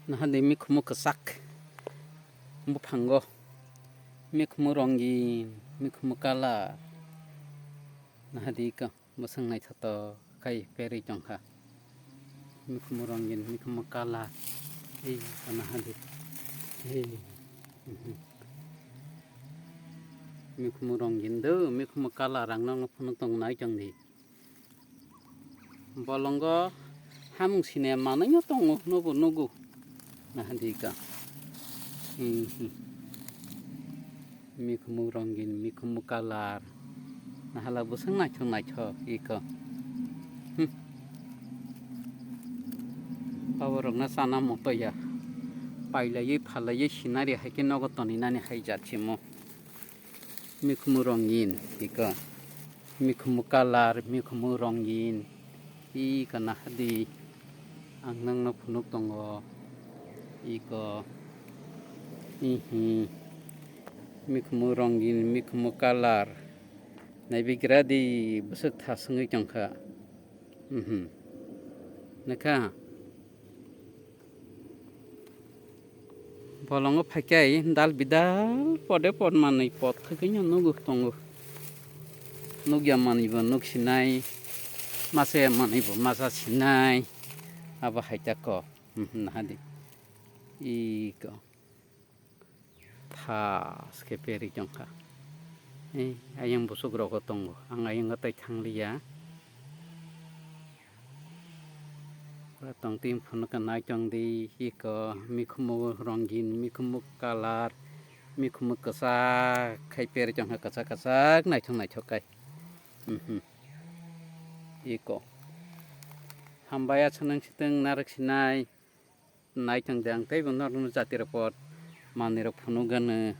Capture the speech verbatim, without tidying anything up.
Nahadi mikhumu kwchak buphango, mikhumu rongin, mikhumu kalar. Nahadi ka bwswng naithotok khai perwi tongkha. Mikhumu rongin, mikhumu kalar. Ei, nahadi. Ei. Mhm. Mikhumu rongin do, mikhumu kalar ang nokno phunuk tong nai tongdi. Bolongo hamung sine manwino tongo, nugo, nugo. Nahadi ka. Hmm, hmm. Mikhumu rongin, mikhumu kalar. Nahala bwswng naithok naithok iko. Hmm. Abo rokna chana moto ya. Pailaiwi phalaiwi sinari hai khe nogo toni nani hai jat simo. Mikhumu rongin iko. Mikhumu kalar, mikhumu rongin. Iko nahadi. Ang nokno phunuk tongo. Iko. Ihi. Mikhumu rongin, mikhumu kalar. Naibigra di bwswk thaswngwi tongkha. Mhm. Nokha. Bolongo phaikai dal bidal pode pod manwi pod thwgwino nugo tongo. Nukya manwibo nuk sinai, masa ya manwibo masa sinai. Abo hai ta kok. Mhm, nahadi. Iko. Thas khe perwi tongkha. Ei, ayang bwswk rogo tongo. Ang ayang tai thangliya. Ora tong twi phunuk nai tongdi, iko mikhumu rongin, mikhumu kalar, mikhumu kwchak khai perwi tongkha, kwchak kwchak naithok naithok khai. Mhm. Iko. Hambai aswk nang sitwng narwk sinai. Naithok de ang teibo norokno jati rok pod manwi rok phunuk gano.